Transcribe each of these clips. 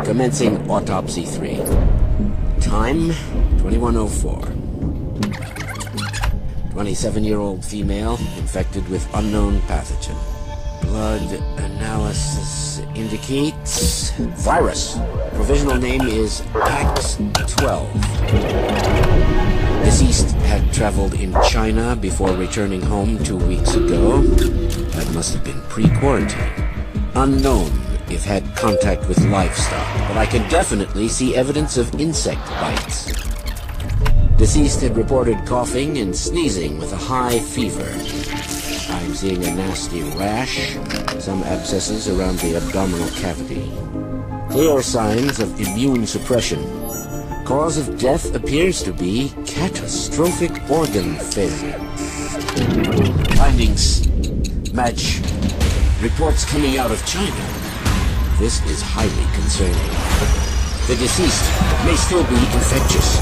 Commencing Autopsy 3. Time, 2104. 27-year-old female, infected with unknown pathogen. Blood analysis indicates virus. Provisional name is PAX-12. Deceased had traveled in China before returning home 2 weeks ago. That must have been pre-quarantine. Unknown if had contact with livestock, but I can definitely see evidence of insect bites. Deceased had reported coughing and sneezing with a high fever. I'm seeing a nasty rash, some abscesses around the abdominal cavity. Clear signs of immune suppression. Cause of death appears to be catastrophic organ failure. Findings match reports coming out of China. This is highly concerning. The deceased may still be infectious.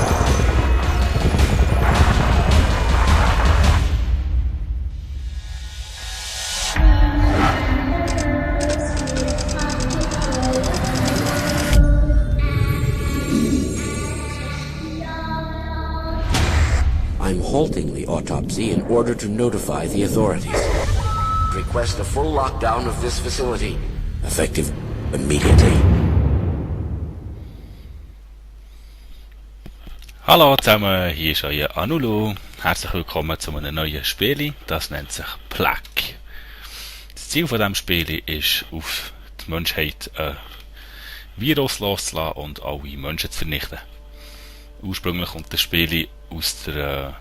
I'm halting the autopsy in order to notify the authorities. Request a full lockdown of this facility. Effective immediately. Hallo zusammen, hier ist euer Anulu. Herzlich willkommen zu einem neuen Spiel. Das nennt sich Plague. Das Ziel von diesem Spiel ist, auf die Menschheit ein Virus loszulassen und alle Menschen zu vernichten. Ursprünglich kommt das Spiel aus der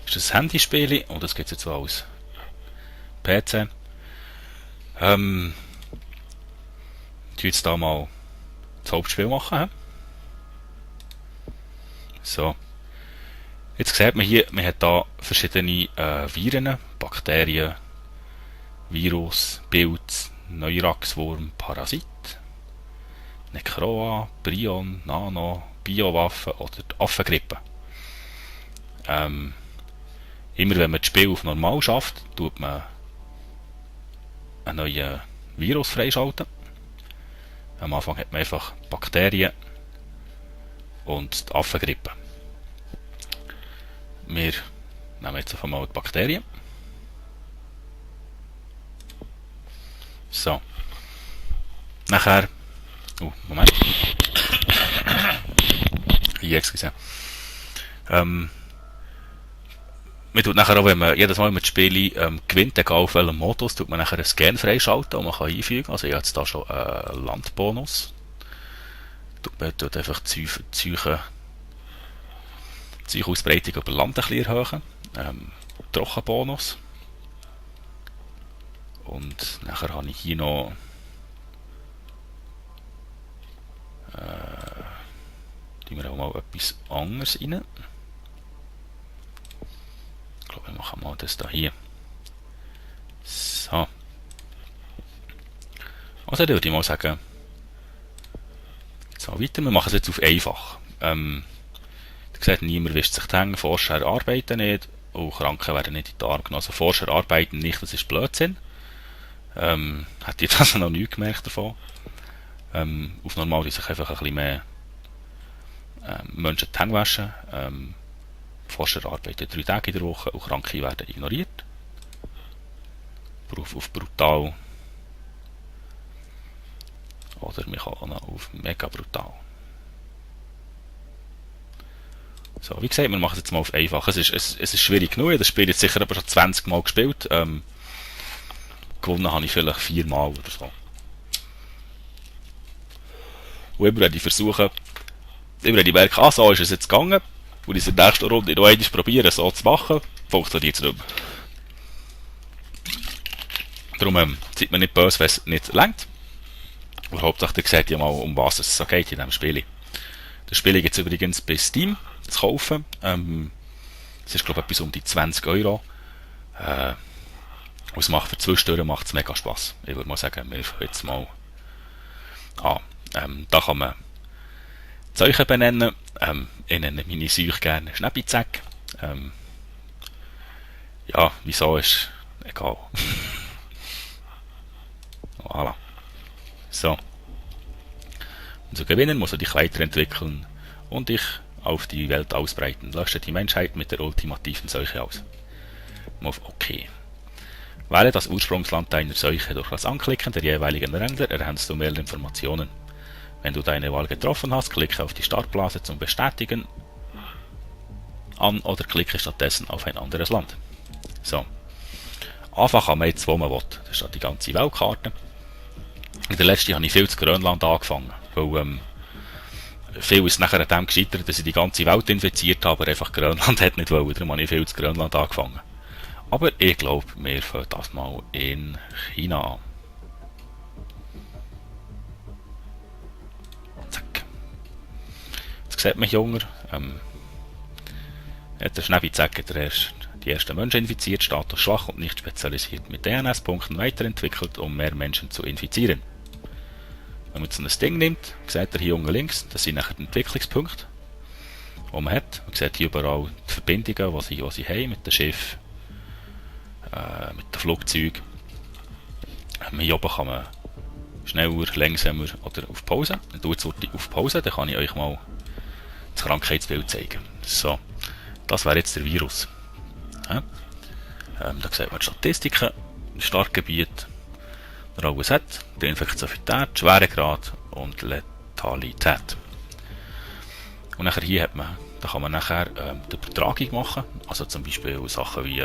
ist das Handyspiel und das gibt es jetzt auch als PC. Ich jetzt da mal das Hauptspiel machen. So. Jetzt sieht man hier, man hat hier verschiedene Viren, Bakterien, Virus, Pilz, Neuraxwurm, Parasit, Necroa, Prion, Nano, Biowaffen oder die Affengrippe. Immer wenn man das Spiel auf normal schafft, tut man einen neuen Virus freischalten. Am Anfang hat man einfach Bakterien und die Affengrippe. Wir nehmen jetzt auf einmal die Bakterien. So. Nachher. Moment. Hier, excuse. Man tut nachher auch, wenn man jedes Mal, wenn man das Spiel gewinnt, egal auf welchem Modus, tut man nachher einen Scan freischalten und man kann einfügen. Also ich habe jetzt da schon einen Landbonus. Man tut einfach die Ausbreitung über Land ein bisschen erhöhen. Trockenbonus. Und nachher habe ich hier noch tun wir auch mal etwas anderes rein. Ich glaube, wir machen mal das da hier. So. Also dann würde ich mal sagen, so weiter. Wir machen es jetzt auf einfach. Ihr seht, niemand wischt sich die Hände, Forscher arbeiten nicht und Kranke werden nicht in die Arme genommen. Also Forscher arbeiten nicht, das ist Blödsinn. Hat jetzt also noch nichts gemerkt davon. Auf normal die sich einfach ein bisschen mehr Menschen die Hände waschen. Forscher arbeiten 3 Tage in der Woche und Kranke werden ignoriert. Auf brutal. Oder wir kann auch noch auf mega brutal. So, wie gesagt, wir machen es jetzt mal auf einfach. Es ist schwierig genug. Das Spiel jetzt sicher aber schon 20 Mal gespielt. Gewonnen habe ich vielleicht 4 Mal oder so. Und immer wenn ich versuche, immer wenn ich merke, so ist es jetzt gegangen, und ich in der nächsten Runde noch einmal probieren, so zu machen, funktioniert es nicht mehr. Darum seid mir nicht böse, wenn es nicht reicht. Und hauptsächlich seht ihr mal, um was es so geht in diesem Spiel. Das Spiel gibt es übrigens bei Steam zu kaufen. Es ist, glaube ich, etwas um die 20 €. Und es macht für 2 Stunden macht es mega Spass. Ich würde mal sagen, wir fangen jetzt mal an. Da kann man Zeugen benennen. Ich nenne meine Seuche gerne Schnäppizack. Ja, wieso ist egal. Voilà. So. Also gewinnen musst du dich weiterentwickeln und dich auf die Welt ausbreiten. Lösche die Menschheit mit der ultimativen Seuche aus. Auf OK. Wähle das Ursprungsland deiner Seuche. Durch das Anklicken der jeweiligen Ränder erhältst du mehr Informationen. Wenn du deine Wahl getroffen hast, klicke auf die Startblase zum Bestätigen an oder klicke stattdessen auf ein anderes Land. So. Anfangen kann man jetzt, wo man will. Das ist die ganze Weltkarte. In der letzten habe ich viel zu Grönland angefangen, weil viel ist nachher an dem gescheitert, dass ich die ganze Welt infiziert habe, aber einfach Grönland hat nicht wollen, darum habe ich viel zu Grönland angefangen. Aber ich glaube, wir fangen das mal in China an. Zack. Jetzt sieht man Junger. Der Schneebizack hat die ersten Menschen infiziert, Status schwach und nicht spezialisiert, mit DNS-Punkten weiterentwickelt, um mehr Menschen zu infizieren. Wenn man jetzt so ein Ding nimmt, seht ihr hier unten links, das sind nachher die Entwicklungspunkte, die man hat. Man sieht hier überall die Verbindungen, die sie haben mit dem Schiff, mit dem Flugzeug. Hier oben kann man schneller, langsamer oder auf Pause. Dann tue ich auf Pause, dann kann ich euch mal das Krankheitsbild zeigen. So, das wäre jetzt der Virus. Ja. Da sieht man die Statistiken, das Startgebiet, der alles hat, die Infektivität, Schweregrad und Letalität. Und nachher hier hat man, da kann man nachher die Übertragung machen, also zum Beispiel Sachen wie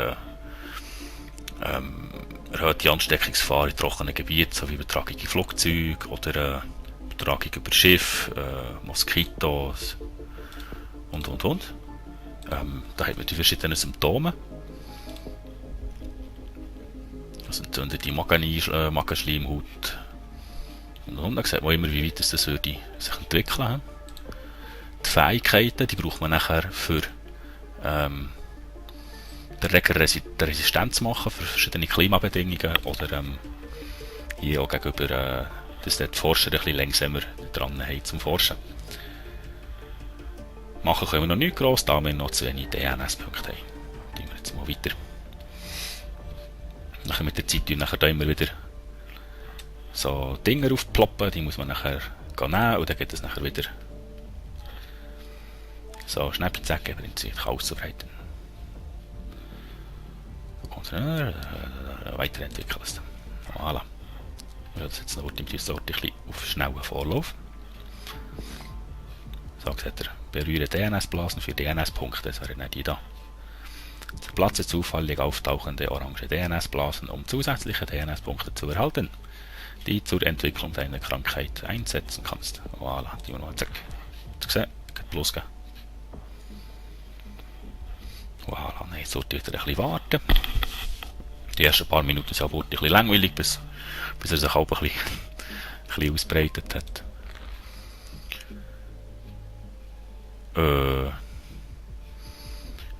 erhöhte Ansteckungsgefahr in trockenen Gebieten, sowie Übertragung in Flugzeugen oder Übertragung über Schiff, Moskitos und. Da hat man die verschiedenen Symptome. Das entzündet die Magenschleimhaut. Und dann sieht man immer, wie weit das würde sich entwickeln würde. Die Fähigkeiten, die braucht man nachher für den Erreger resistent zu machen, für verschiedene Klimabedingungen oder hier auch gegenüber, dass die Forscher ein bisschen langsamer dran haben zum Forschen. Machen können wir noch nicht gross, da wir noch zu wenig DNS-Punkte haben. Gehen wir jetzt mal weiter. Nachher mit der Zeit nachher da immer wieder so Dinger aufploppen, die muss man nachher nehmen und dann geht es nachher wieder so Schnäppchenzacke im Prinzip auszubreiten. Und weiterentwickeln es dann. Voilà. Das jetzt noch im Sort ein bisschen auf schnellen Vorlauf. So, seht ihr, berühre DNS-Blasen für DNS-Punkte, das wäre nicht die da. Zerplatze zufällig auftauchende orange DNS-Blasen, um zusätzliche DNS-Punkte zu erhalten, die zur Entwicklung deiner Krankheit einsetzen kannst. Voilà, die wir noch zack. Hast du gesehen? Geht losgehen. Voilà, nein, jetzt sollte ich wieder ein bisschen warten. Die ersten paar Minuten sind aber ein bisschen langweilig, bis er sich auch ein bisschen ausbreitet hat.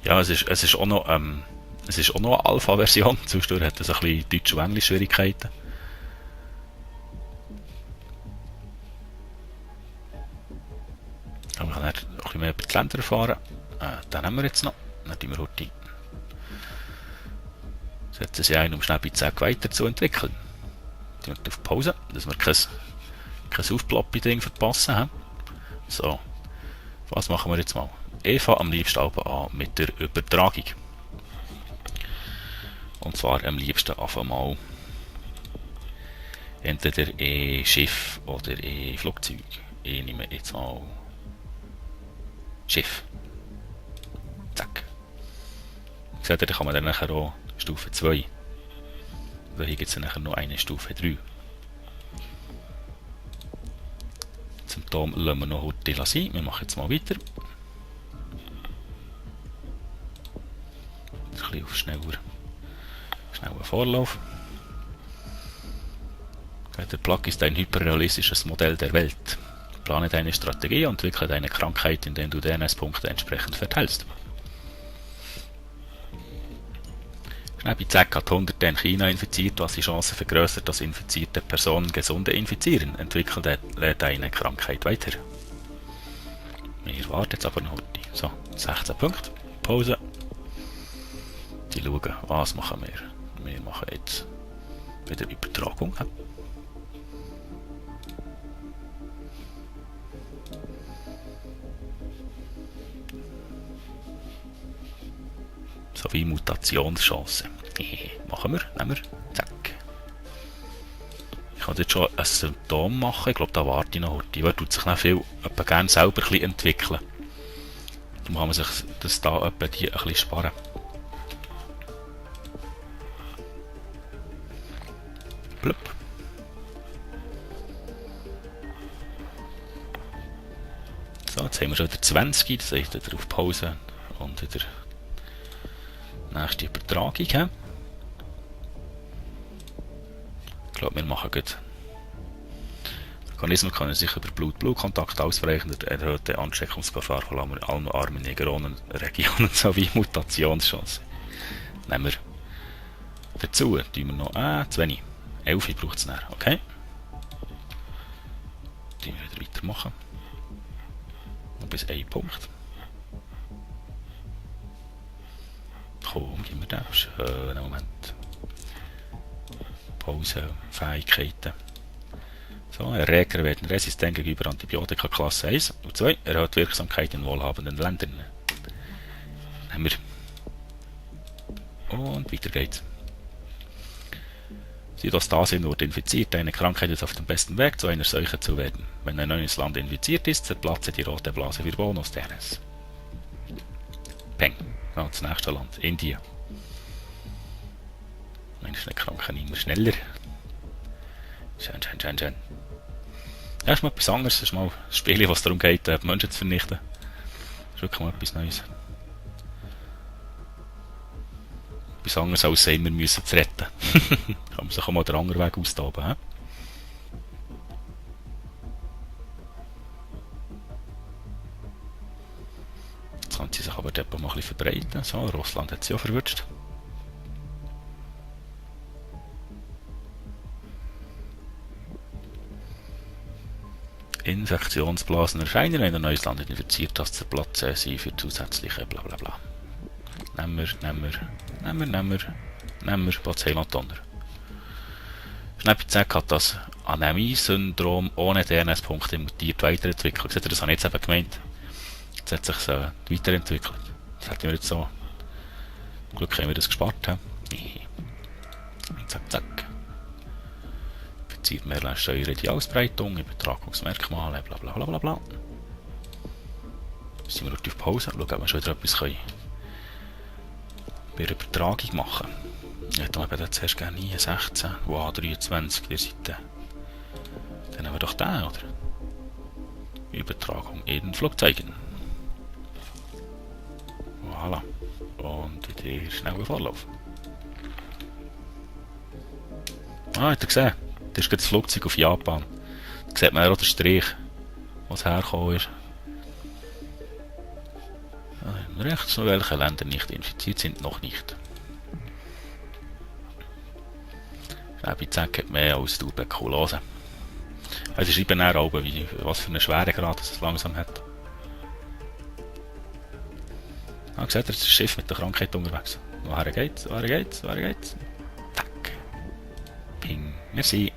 Ja, es ist auch noch eine Alpha-Version, zwischendurch hat es ein bisschen Deutsch- und Englisch-Schwierigkeiten. Aber man kann ein bisschen mehr über die Länder erfahren. Den haben wir jetzt noch. Dann tun wir heute setzen sie ein, um Schnäppchenzacke weiterzuentwickeln. Wir auf Pause, dass wir kein Aufploppen-Ding verpassen haben. So, was machen wir jetzt mal? Ich fange am liebsten an mit der Übertragung. Und zwar am liebsten einfach mal entweder Schiff oder Flugzeug. Ich nehme jetzt mal Schiff. Zack. Seht ihr, da kann man dann nachher auch Stufe 2. Weil hier gibt es nachher noch eine Stufe 3. Symptom lassen wir noch heute sein. Wir machen jetzt mal weiter. Ein bisschen auf schneller Vorlauf. Der Plug ist ein hyperrealistisches Modell der Welt. Plane deine Strategie und entwickle deine Krankheit, indem du DNS-Punkte entsprechend verteilst. Schnäppchenzacke hat Hunderte in China infiziert, was die Chance vergrößert, dass infizierte Personen Gesunde infizieren. Entwickle deine Krankheit weiter. Wir warten jetzt aber noch heute. So, 16 Punkte. Pause. Die schauen, was machen wir. Wir machen jetzt wieder Übertragung. sowie Mutationschancen. Machen wir, nehmen wir, zack. Ich kann jetzt schon ein Symptom machen, ich glaube, da warte ich noch heute. Die tut sich dann viel gerne selber ein bisschen entwickeln. Darum kann man sich das da die ein bisschen sparen. Blub. So, jetzt haben wir schon wieder 20, das heißt wieder auf Pause und wieder nächste Übertragung. Ich glaube, wir machen gut. Organismen können sich über Blut-Blut-Kontakt ausreichend erhöhte Ansteckungsgefahr von allen armen Negeronen, Regionen sowie Mutationschancen. Nehmen wir dazu, tun wir noch, zu wenig. 11 braucht es nachher, okay? Tun wir wieder weitermachen. Noch bis 1 Punkt. Komm, gib mir den. Schönen Moment. Pause, Fähigkeiten. So, Erreger werden resistent gegenüber Antibiotika Klasse 1 und 2, erhöht Wirksamkeit in wohlhabenden Ländern. Nehmen wir. Und weiter geht's. Südostasien wurde infiziert. Eine Krankheit ist auf dem besten Weg, zu einer Seuche zu werden. Wenn ein neues Land infiziert ist, zerplatze die rote Blase für Buenos Aires. Peng. Ja, das nächste Land. Indien. Menschen kranken immer schneller. Schön. Ja, ist mal etwas anderes. Das ist mal ein Spiel, was darum geht, Menschen zu vernichten. Das ist wirklich mal etwas Neues. Etwas anderes als immer müssen zu retten. Kann man sich auch mal den anderen Weg austoben. He? Jetzt kann sie sich aber dort mal ein bisschen verbreiten. So, Russland hat sie auch verwünscht. Infektionsblasen erscheinen, wenn ein neues Land infiziert, das zerplatzen sie für zusätzliche Blablabla. Nehmen wir Bacillatoner. Schnäppizek hat das Anämie-Syndrom ohne DNS-Punkte mutiert weiterentwickelt. Seht ihr, das habe ich jetzt eben gemeint. Jetzt hat es sich weiterentwickelt. Das hätten wir jetzt so. Zum Glück haben wir das gespart. Zack. Infiziert mehr steuern die Ausbreitung, Übertragungsmerkmale, blablabla. Jetzt sind wir auf Pause. Schauen, ob wir schon wieder etwas können bei der Übertragung machen. Ich hätte mir zuerst gerne 16, wow, 23 der Seite. Dann nehmen wir doch den, oder? Übertragung in Flugzeugen. Voilà. Und wieder schneller Vorlauf. Habt ihr gesehen? Das ist das Flugzeug auf Japan. Da sieht man auch den Strich, wo es hergekommen ist. Rechts, welche Länder nicht infiziert sind, noch nicht. Schnäppizek hat mehr als Tuberkulose. Sie schreiben dann auch, was für einen Schweregrad es langsam hat. Seht ihr, das ist das Schiff mit der Krankheit unterwegs. Woher geht's? Tack. Ping. Merci.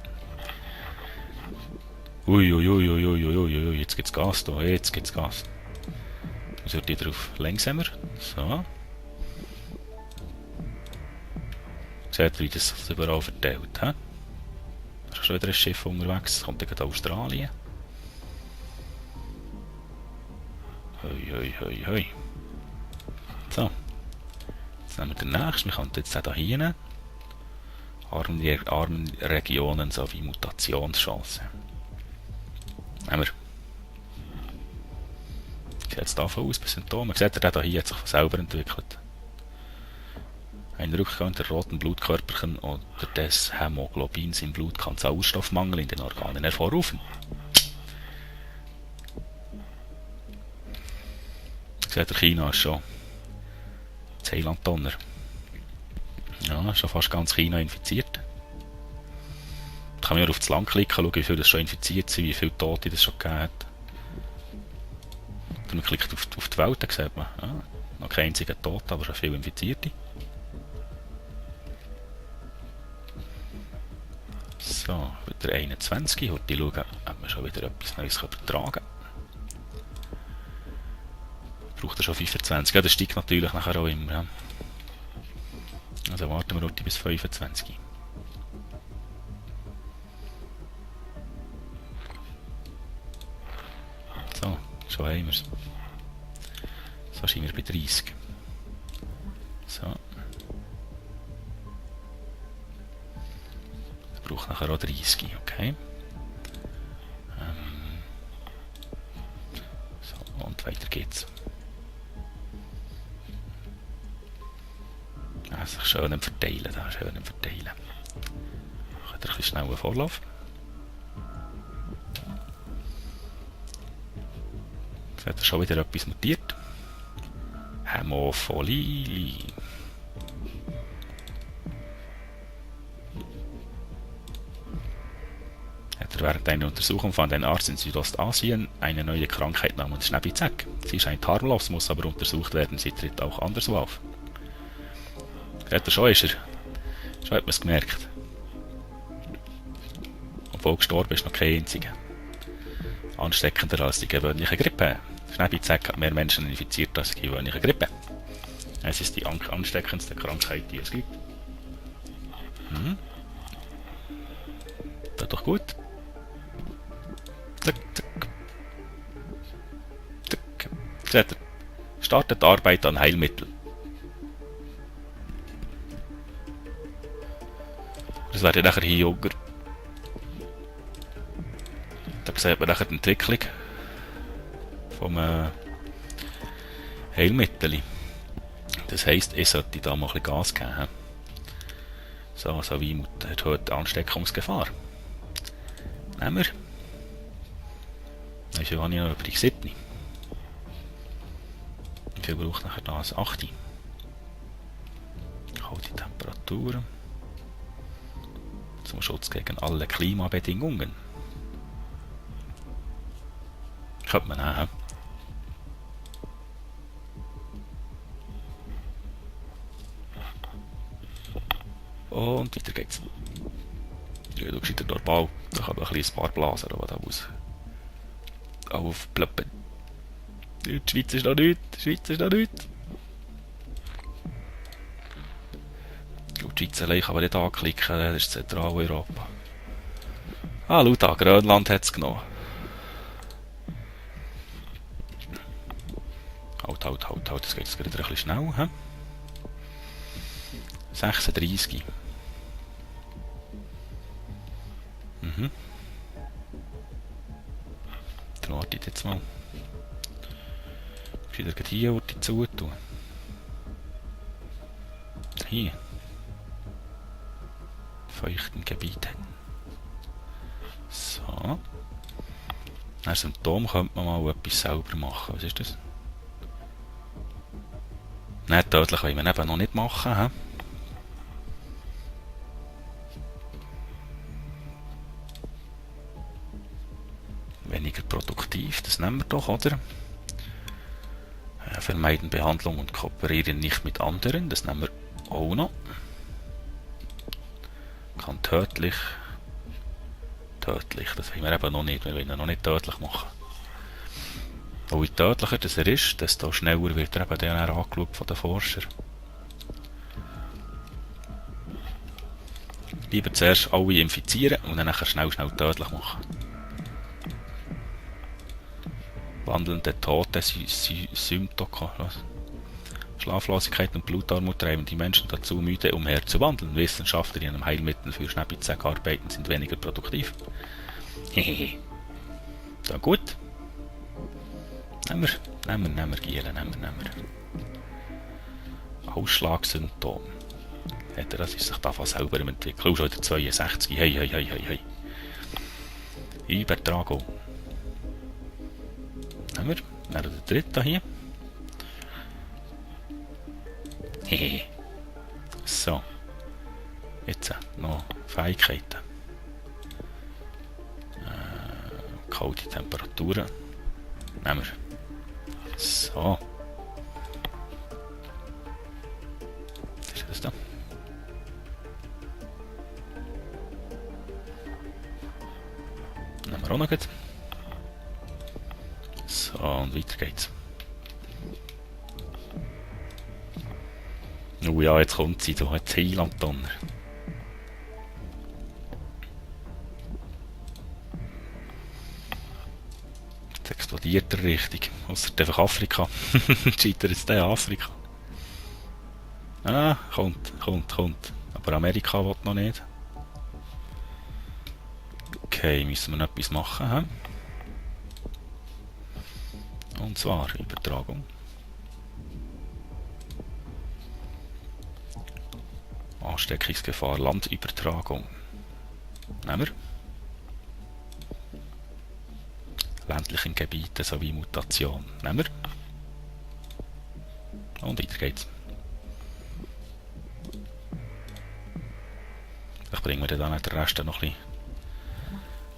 Ui, jetzt gibt's Gas da, Wir sollten drauf langsamer. So. Seht ihr, wie das überall verteilt. Da ist schon wieder ein Schiff unterwegs. Kommt gegen Australien. Hoi. So. Jetzt nehmen wir den nächsten. Wir können jetzt hier hin. Armen Regionen sowie Mutationschancen. Nehmen wir. Sieht jetzt davon aus bei Symptomen. Seht ihr, hier hat sich von selber entwickelt. Ein Rückgang der roten Blutkörperchen oder des Hämoglobins im Blut kann Sauerstoffmangel in den Organen hervorrufen. Seht ihr, China ist schon Ceylan-Tonner. Ja, schon fast ganz China infiziert. Da kann man auf das Land klicken, schauen, wie viele das schon infiziert sind, wie viele Tote das schon gegeben hat. Wenn man klickt auf die Welt, dann sieht man, noch kein einziger Toter, aber schon viele Infizierte. So, wieder 21. Heute schauen, ob wir schon wieder etwas Neues übertragen können. Braucht er schon 25. Ja, das steigt natürlich nachher auch immer. Ja. Also warten wir bis 25. So, schon haben wir es. So sind wir bei 30. So. Das braucht nachher auch 30, okay. So, und weiter geht's. Also schön im Verteilen, da, schön im Verteilen. Könnt ihr ein bisschen schneller Vorlauf. Jetzt hat er schon wieder etwas notiert. Hämophilie. Hat er während einer Untersuchung fand ein Arzt in Südostasien eine neue Krankheit namens Schneebizeck. Sie scheint harmlos, muss aber untersucht werden. Sie tritt auch anderswo auf. Hat er schon, ist er. Schon hat man es gemerkt. Obwohl gestorben ist noch kein einziger. Ansteckender als die gewöhnliche Grippe. Schneebizeck hat mehr Menschen infiziert als die gewöhnliche Grippe. Es ist die ansteckendste Krankheit, die es gibt. Das doch gut. Zack, zack. Zack. Seht ihr? Startet Arbeit an Heilmitteln. Das wäre nachher hier Jogger. Da sieht man nachher die Entwicklung vom Heilmittel. Das heisst, ich sollte da mal ein bisschen Gas geben. So wie erhöhte Ansteckungsgefahr. Nehmen wir. Wie viel habe ich noch übrig? 7. Wie viel braucht nachher das? 8. Kalte Temperaturen. Zum Schutz gegen alle Klimabedingungen. Könnte man nehmen. Und weiter geht's. Ja, du bist der Bau. Da kann man ein paar Blasen, aber da muss aufploppen. Die Schweiz ist noch nicht. Die Schweiz ist noch nicht. Die Schweiz allein kann man nicht anklicken, das ist Zentraleuropa. Ah, schau da, Grönland hat es genommen. Halt, das geht jetzt gerade ein bisschen schnell. He? 36. Dann warte ich jetzt mal. Ich will wieder hier zu tun. Hier. Feuchten Gebieten. So. Nach Symptom könnte man mal etwas selber machen. Was ist das? Nicht tödlich wollen wir eben noch nicht machen. He? Weniger produktiv, das nehmen wir doch, oder? Vermeiden Behandlung und kooperieren nicht mit anderen, das nehmen wir auch noch. Kann tödlich, das wollen wir eben noch nicht, wir wollen ihn noch nicht tödlich machen. Und je tödlicher das er ist, desto schneller wird er eben dann angeschaut von den Forschern. Lieber zuerst alle infizieren und dann nachher schnell tödlich machen. Wandelnde Tote, Symptome, Schlaflosigkeit und Blutarmut treiben die Menschen dazu, müde umherzuwandeln. Wissenschaftler, die an einem Heilmittel für Schneebizeck arbeiten, sind weniger produktiv. Hehehe. Da gut. Nehmen wir, Gielen, nehmen wir. Ausschlagsymptom. Das ist sich da fast selber im Entwickeln. Schon wieder 62. Hey. Übertragung. Nehmen wir. Dann der dritte hier. Hehehe. So. Jetzt noch Fähigkeiten. Kalte Temperaturen. Nehmen wir. So. Was ist das da? Nehmen wir auch noch gut. So, und weiter geht's. Oh ja, jetzt kommt sie, da hat Heiland-Donner. Jetzt explodiert er richtig. Ausser einfach Afrika. Scheitert jetzt der Afrika. Ah, kommt. Aber Amerika will noch nicht. Okay, müssen wir noch etwas machen. He? Und zwar Übertragung. Ansteckungsgefahr, Landübertragung. Nehmen wir. Ländlichen Gebieten sowie Mutation. Nehmen wir. Und weiter geht's. Vielleicht bringen wir dann den Rest noch ein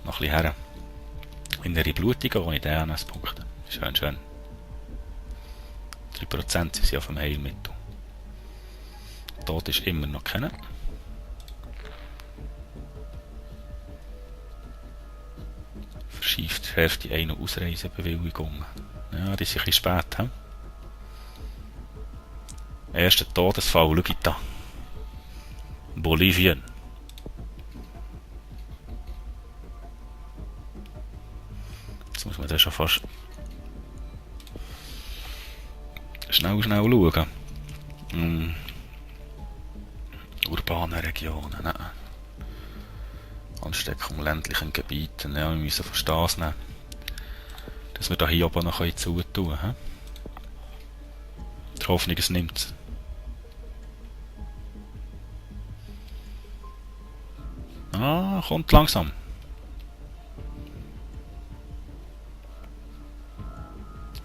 bisschen her. Innere Blutung ohne DNS-Punkte. Schön. 3% sind auf dem Heilmittel. Tod ist immer noch kennen. Verschieft Hälfte Ein- und Ausreisebewilligung. Ja, das ist ein bisschen spät. He? Erster Todesfall, schau da. Bolivien. Jetzt muss man das schon fast schnell schauen. Urbane Regionen, ne? Ansteckung ländlichen Gebieten, ja, wir müssen fast das nehmen. Dass wir da hier oben noch zutun können. Die Hoffnung, es nimmt. Ah, kommt langsam.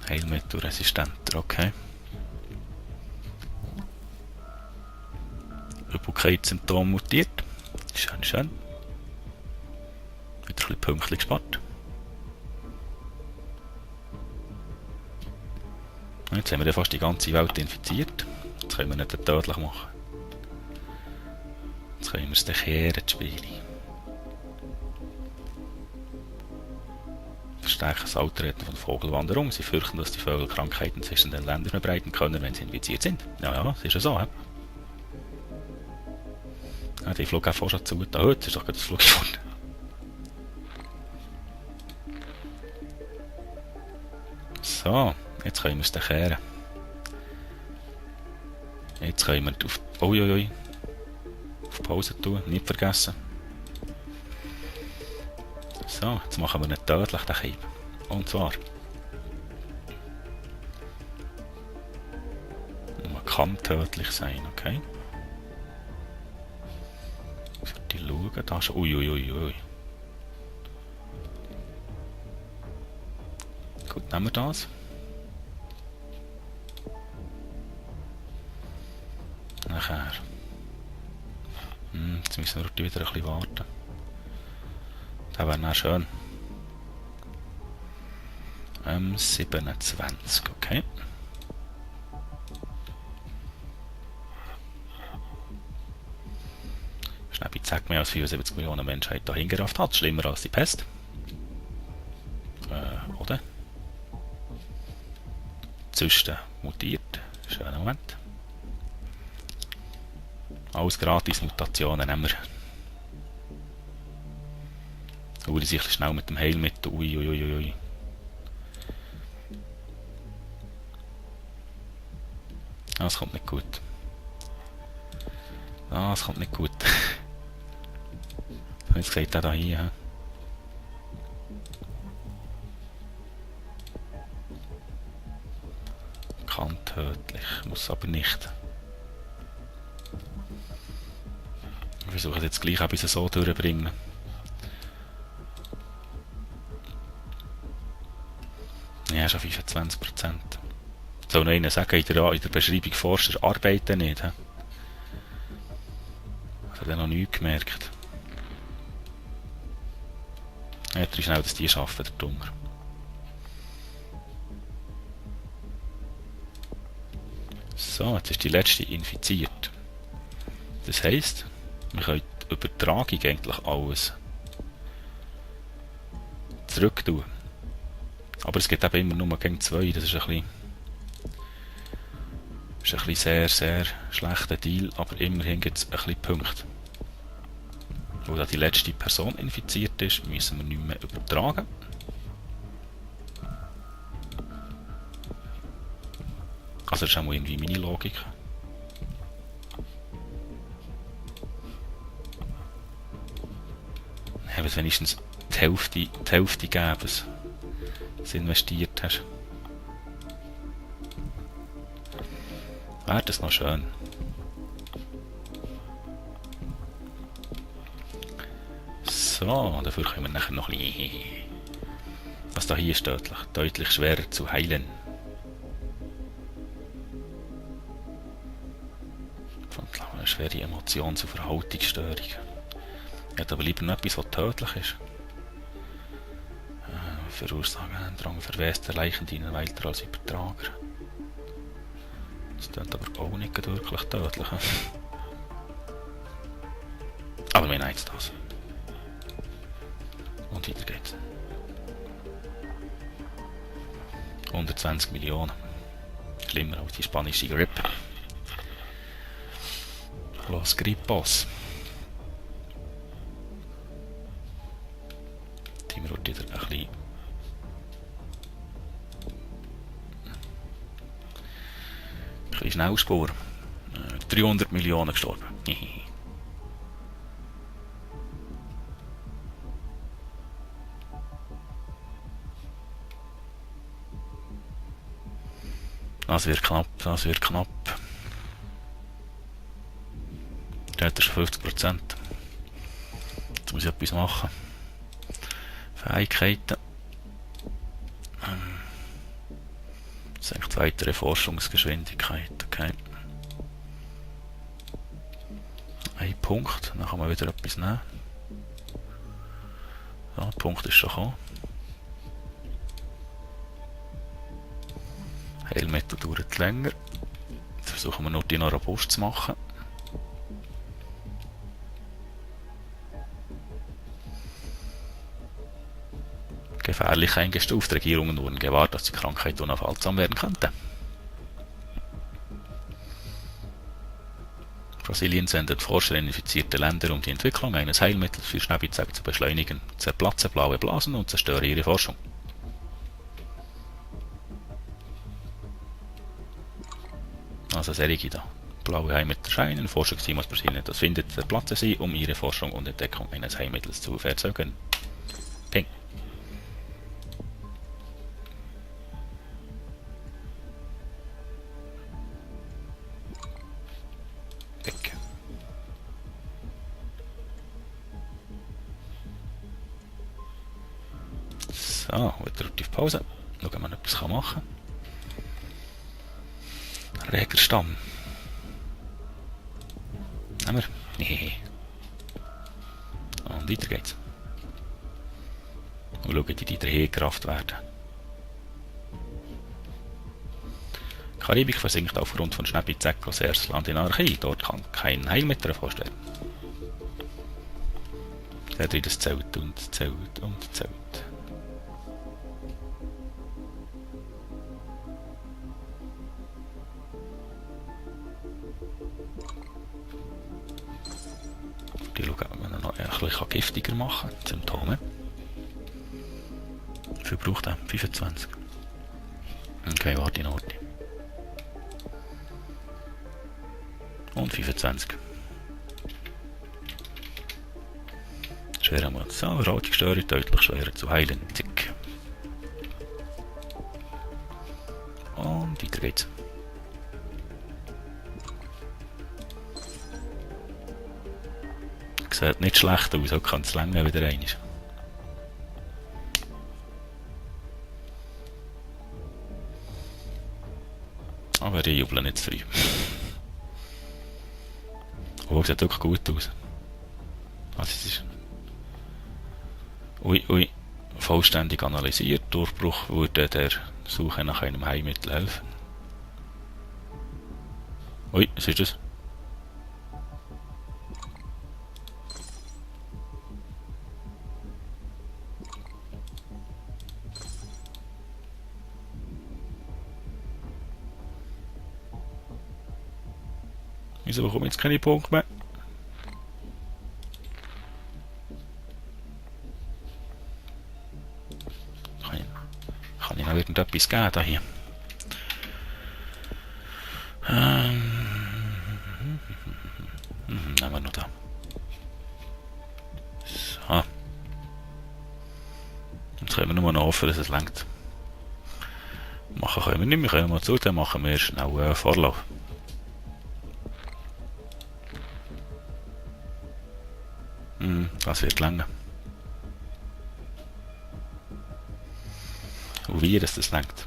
Heilmittelresistenter, okay. Übelkeitssymptom mutiert. Schön. Wieder ein bisschen Pünktchen gespart. Jetzt haben wir fast die ganze Welt infiziert. Jetzt können wir nicht tödlich machen. Jetzt können wir es dann kehren, das Spiel. Verstärken das Auftreten von Vogelwanderung. Sie fürchten, dass die Vögel Krankheiten zwischen den Ländern verbreiten können, wenn sie infiziert sind. Ja, das ist ja so. He? Ja, die flog auch vorher zu. Da heute ist doch gerade das Flug geworden. So, jetzt können wir es dann kehren. Jetzt können wir auf Pause tun, nicht vergessen. So, jetzt machen wir nicht tödlich den Kieb. Und zwar. Man kann tödlich sein, okay? Die schauen, da ist. Ui. Gut, nehmen wir das. Nachher. Jetzt müssen wir wieder ein bisschen warten. Das wäre dann schön. 27, okay. Schnäppi zeigt mehr als 74 Millionen Menschheit dahin gerafft hat. Schlimmer als die Pest. Oder? Zysten mutiert. Schöner Moment. Alles gratis Mutationen nehmen wir. Uli sich schnell mit dem Heilmittel. Ui. Das kommt nicht gut. Das kommt nicht gut. Jetzt gesagt, da hier. Kann tödlich, muss aber nicht. Wir versuchen jetzt gleich ein bisschen so durchzubringen. Ja, schon 25%. Soll noch einer sagen, in der Beschreibung Forster arbeiten nicht. He? Hat er noch nichts gemerkt. Ja, ist schnell, dass die arbeiten, der Dummer. So, jetzt ist die letzte infiziert. Das heisst, wir können die Übertragung eigentlich alles zurück tun. Aber es geht eben immer nur gegen 2, das ist ein bisschen Ist ein bisschen sehr, sehr schlechter Deal, aber immerhin gibt es ein bisschen Punkte. Wo da die letzte Person infiziert ist, müssen wir nicht mehr übertragen. Also das ist auch mal irgendwie meine Logik. Wenn es wenigstens die Hälfte gäbe, was du investiert hast. Wäre das noch schön. So, dafür können wir nachher noch ein bisschen... Was da hier ist deutlich schwerer zu heilen. Eine schwere Emotions- und Verhaltensstörung. Ich hätte aber lieber noch etwas, was tödlich ist. Verursachen verweste Leichendienern weiter als Übertrager. Das klingt aber auch nicht wirklich tödlich. Aber wir nehmen jetzt das. Und weiter geht's. 120 Millionen. Schlimmer als die spanische Grippe. Los Gripos. Die wir heute wieder ein bisschen Schnellspur. 300 Millionen gestorben. Das wird knapp, das wird knapp. Da hat er schon 50%. Jetzt muss ich etwas machen. Fähigkeiten. Senkt weitere Forschungsgeschwindigkeit. Okay. Ein Punkt, dann kann man wieder etwas nehmen. Ja, der Punkt ist schon gekommen. Heilmittel dauert länger. Jetzt versuchen wir nur die noch robust zu machen. Gefährlich eingestuft. Regierungen wurden gewarnt, dass die Krankheit unaufhaltsam werden könnte. Brasilien sendet Forscher in infizierte Länder, um die Entwicklung eines Heilmittels für Schneebeizeug zu beschleunigen. Zerplatze blaue Blasen und zerstöre ihre Forschung. Also solche da. Blaue Heilmittel erscheinen, Forschungsteam aus Brasilien das findet, zerplatze sie, um ihre Forschung und Entdeckung eines Heilmittels zu verzögern. Ping. Weg. So, wieder auf Pause. Schauen, ob man etwas machen kann. Regerstamm. Haben wir? Nee. Und weiter geht's. Und schauen, die dahergerafft werden. Die Karibik versinkt aufgrund von Schneebeizecken als erstes Land in Anarchie. Dort kann kein Heilmittel erforscht werden. Der drin das zählt und zählt und zählt. Die schauen, ob man noch ein bisschen giftiger machen kann. Symptome. Wie viel braucht er? 25. Okay, warte in Ordnung. Und 25. Schwerer Munition, Rotstörung, deutlich schwerer zu heilen. Zick. Und weiter geht's. Sieht nicht schlecht aus, so kann es länger wieder rein. Aber ich jubel nicht zu früh. Oh, sieht wirklich gut aus. Also es ist... Ui. Vollständig analysiert. Durchbruch würde der Suche nach einem Heilmittel helfen. Ui, was ist das? Wieso bekomme ich jetzt keine Punkte mehr? Kann ich noch irgendetwas geben da hier? Nehmen wir noch da. So. Jetzt können wir nur noch hoffen, dass es reicht. Machen können wir nicht, wir können mal zu, dann machen wir schnell Vorlauf. Das wird länger. Und wie das reicht.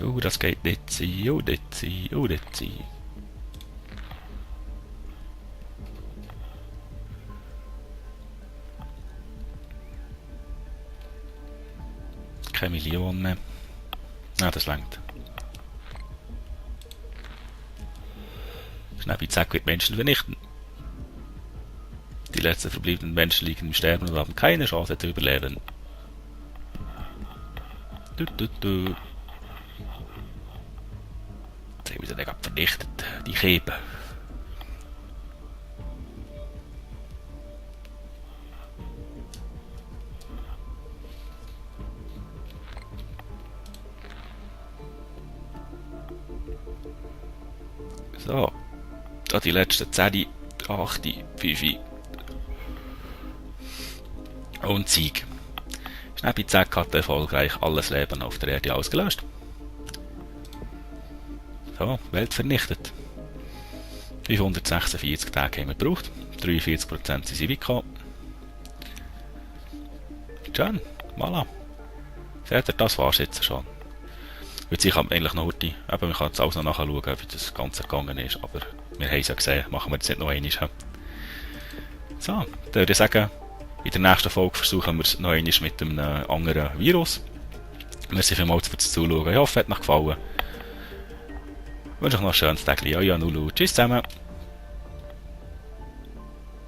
Oh, das geht nicht sein, oh, nicht sein, oh, nicht sein. Keine Millionen. Ah, das reicht. Schnäppi-Zack wird Menschen vernichten. Die letzten verbliebenen Menschen liegen im Sterben und haben keine Chance zu überleben. Jetzt haben wir sie gerade vernichtet, die Käben. So, da die letzten 10, 8, 5 und Sieg. Schnäppi-Zack hat erfolgreich alles Leben auf der Erde ausgelöscht. So, Welt vernichtet. 546 Tage haben wir gebraucht. 43% sind sie weggekommen. Schön, voilà. Seht ihr, das war's jetzt schon. Jetzt ich kann eigentlich noch heute, eben, man kann jetzt alles noch nachschauen, wie das Ganze gegangen ist, aber wir haben es ja gesehen, machen wir jetzt nicht noch einmal. So, dann würde ich sagen, in der nächsten Folge versuchen wir es noch einmal mit einem anderen Virus. Merci vielmals fürs Zuschauen, ich hoffe, es hat euch gefallen. Ich wünsche euch noch ein schönes Tag. Ja, Nulu. Tschüss zusammen.